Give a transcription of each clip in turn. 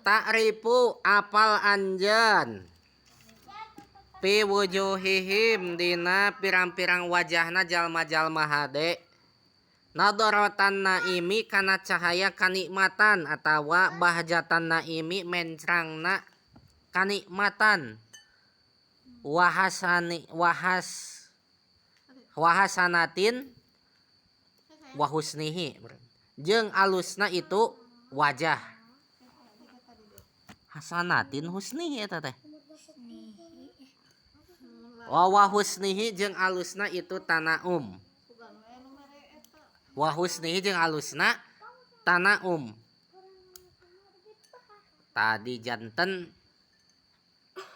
Ta'rifu apal anjeun fi wujuhihim dina pirang-pirang wajahna jalma-jalma hade nadharatan naimi kana cahaya kanikmatan atawa bahjatan naimi mencrangna kanikmatan wahasani wahas wahasanatin wa husnihi jeung alusna itu wajah hasanatin husnihi eta teh wa husnihi jeung alusna itu tanaum wa husnihi jeung alusna tanaum tadi janten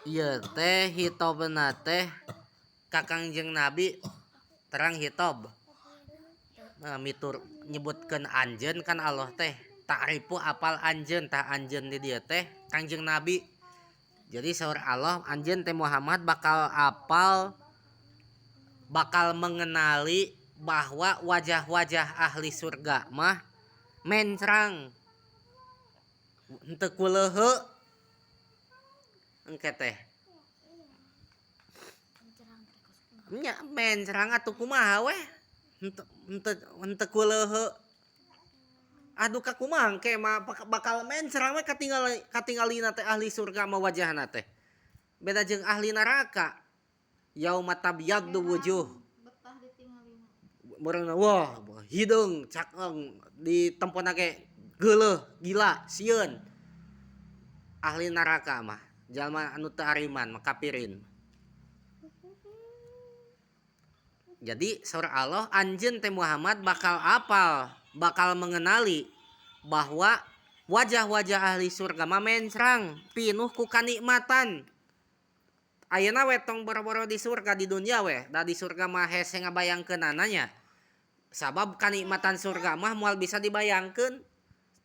ieu teh hitobna teh ka Kangjeng Nabi terang hitob nah, mitur nyebutkeun anjeun kan Allah teh ta'rifu apal anjeun tah anjeun di dieu teh Kangjeng Nabi. Jadi saur Allah anjeun teh Muhammad bakal apal bakal mengenali bahwa wajah-wajah ahli surga mah mencrang henteu kuleuheu engke teh nya mencrang atuh kumaha weh henteu henteu henteu kuleuheu aduh ka kumaha engke mah bakal mencrang we katingal katingalina teh ahli surga mah wajahna teh beda jeung ahli neraka yauma tabyaddu wujuh meureun wah hideung cakeung ditempona ge geuleuh gila sieun ahli neraka mah jalma anu teu ariman mah kapirin. Jadi saur Allah anjeun teh Muhammad bakal apal bakal mengenali bahwa wajah-wajah ahli surga mah mencrang pinuh ku kanikmatan. Ayeuna we tong boro-boro di surga di dunia we da di surga mah hese ngabayangkeunana nya. Sabab kanikmatan surga mah moal bisa dibayangkeun.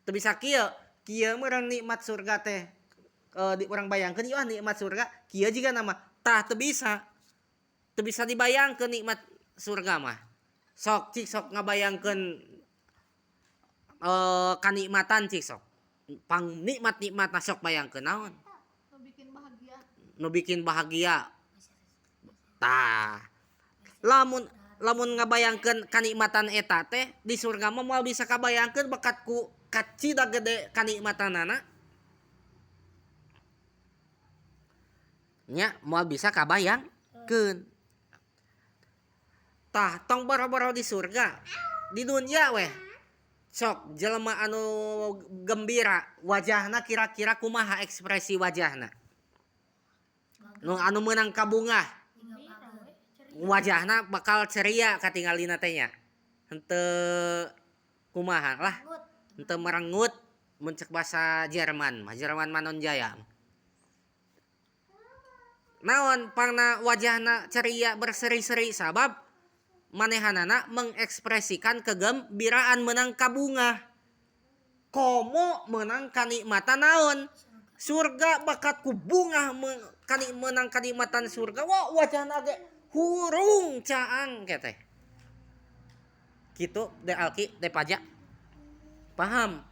Teu bisa kieu, kieu meureun nikmat surga teh di urang bayangkeun ieu ah nikmat surga kieu jigana mah tah teu bisa. Teu bisa dibayangkeun nikmat surga mah. Sok cik sok ngabayangkeun kanikmatan cik sok. Pang nikmat-nikmatna sok bayangkeun naon? Nu bikin bahagia. Nu bikin bahagia. Tah. Lamun lamun ngabayangkeun kanikmatan eta teh di surga mah moal bisa kabayangkeun bakat ku kacida gede kanikmatanana. Nya moal bisa kabayangkeun. Tah tong boro-boro di surga, di dunia weh. Sok jelema anu gembira wajahna kira-kira kumaha ekspresi wajahna? Nu anu meunang kabungah wajahna bakal ceria katingalina teh nya. Henteu kumaha lah, henteu merengut mun cek basa Jerman mah, Jerman Manonjaya. Naon pangna wajahna ceria berseri-seri sabab manehanana mengekspresikan kegembiraan meunang kabungah. Komo meunang kanikmatan naon? Surga bakat ku bungah meunang kanikmatan surga. Wah wajahna ge hurung caang ke teh. Kitu De Alki De Paja. Paham?